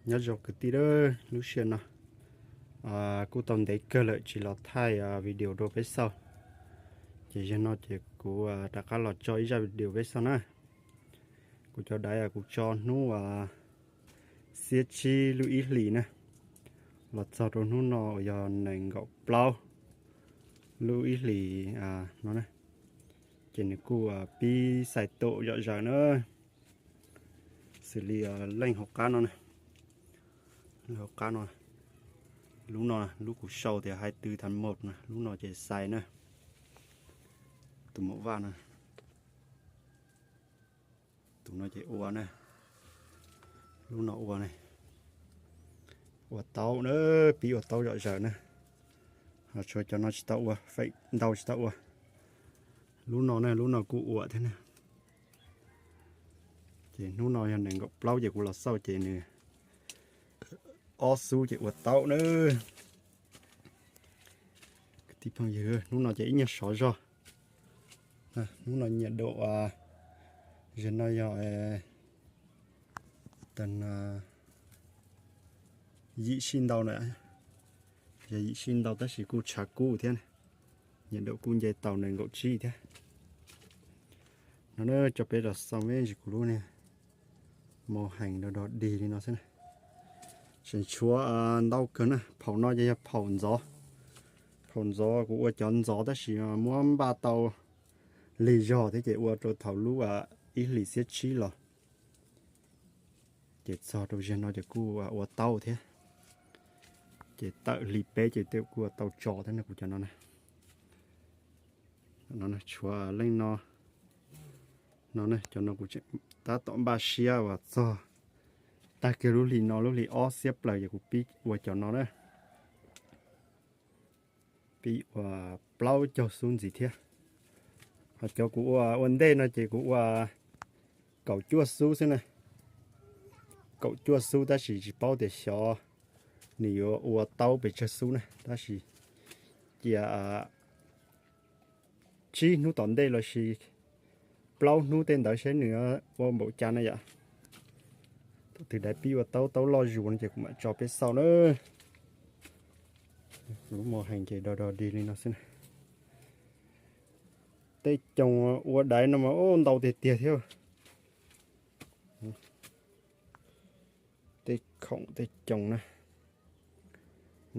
Nyob zoo kwv tij, lub sij hawm no kuj tau ntev kawg lawm tsis los thaij video rau peb xauj, ces zaum no ces kuv rov qab los tso ib zaj video peb xauj na. Kuv cov daiv kuv tso hnub xiab tsib lub ib hlis na, los txog rau hnub no uas yog nees nkaum plaub lub ib hlis no, ces nws kuj pib xais tum zom zaws na. Xws li leej hauv qab no, hauv qab no, lub no, lub kuv sau tias hais tw thav mos na, lub no ces xais na. Tus mos vaj no, tus no ces ua na, lub no ua, ua taub na, pib ua taub zom zaws na. Ho tshuav cov no tsis tau ua, feem ntau tsis tau ua. Lub no na, lub no kuj ua thiab na. Ces hnub no yog nees nkaum plaub ces kuv los xauj ces nws ob xub ces ua taub na. Kwv tij phooj ywg, hnub no ces ib nyuag sov zog. Hnub no nhiệt độ, zaum no yog tag yim sij ntau na, yog yim sij ntau tab sis kuj tshav kub thiab, nhiệt độ kuj nce tau nees nkaum tsib thiab. No na, tso peb los xauj me ntsis kuv lub niag mos hees dog dog dig li no xwb na. Tseem tshuav ntau kawg na, phaum no ces yog phaum ntxov. Phaum ntxov kuv ua cov ntxov tab sis muab npaj tau lig zog thiab ces ua rau thaum lub ib hlis xiab tsib los, ces txog rau zaum no ces kuj ua taub thiab. Ces tawm hli peb ces kuj ua tau tso thiab na kuv cov no na. Tshuav leej no, no cov no kuv tab tom npaj siab uas txog tag kiag lub hli no, lub hli ob xiab plaws ces kuv pib ua cov no na. Pib ua plaub caug xub ntxiv thiab. Ho cov kuv ua ua ntej no ces kuv ua kaum cuaj xub xwb na. Kaum cuaj xub tab sis tsis paub tias xyov nws yuav ua taub pes tsawg xub na, tab sis cia tsib hnub tom ntej los sis plaub hnub tej ntawd saib nws ua npaum cas na yom. Thaum twg daiv pib ua taub, taub loj zuag no ces kuv mam tso peb xauj na. Lub mos hees ces dog dog dig li no xwb na. Tej coos ua daiv no mas ntau tiag tiag thiab. Tej khoom tej coos na,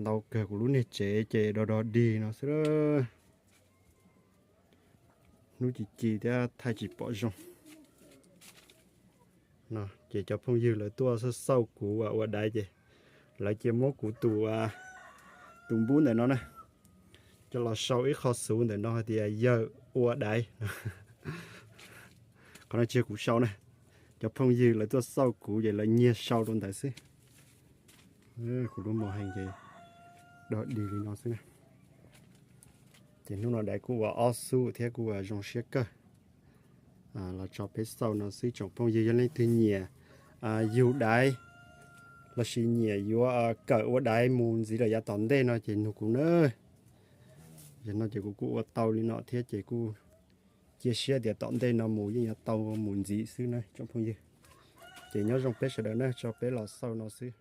ntau kawg, kuv lub niag tsev ces dog dog dig no xwb. Hnub ci ci thiab thaij tsis pom zoo. Ces cov phooj ywg lawv tuaj xauj xauj kuv ua daiv ces lawv cia muab kuv tus, tus npub ntawm no na, coj los sau ib qho xuv ntawm no hais tias yawm ua daiv. Qhov no tsis yog kuv sau na, cov phooj ywg lawv tuaj xauj kuv ces lawv nyiag sau rau ntawd xwb. Kuv lub mos hees ces dog dig li no xwb na. Ces hnub no daiv kuj ua ob xub thiab kuj ua zoo siab kawg. Los tso peb xauj no xwb tsoom phooj ywg, yog leej twg nyiam yug daiv lossis nyiam yuav kawm ua daiv mus ntxiv lawm yav tom ntej no ces nug kuv na. Yog no ces kuv kuj ua tau li no thiab ces kuj cia siab tias tom ntej no mus yeej yuav tau mus ntxiv xwb na tsoom phooj ywg. Ces nyob zoo peb sawv daws na, tso peb los xauj no xwb.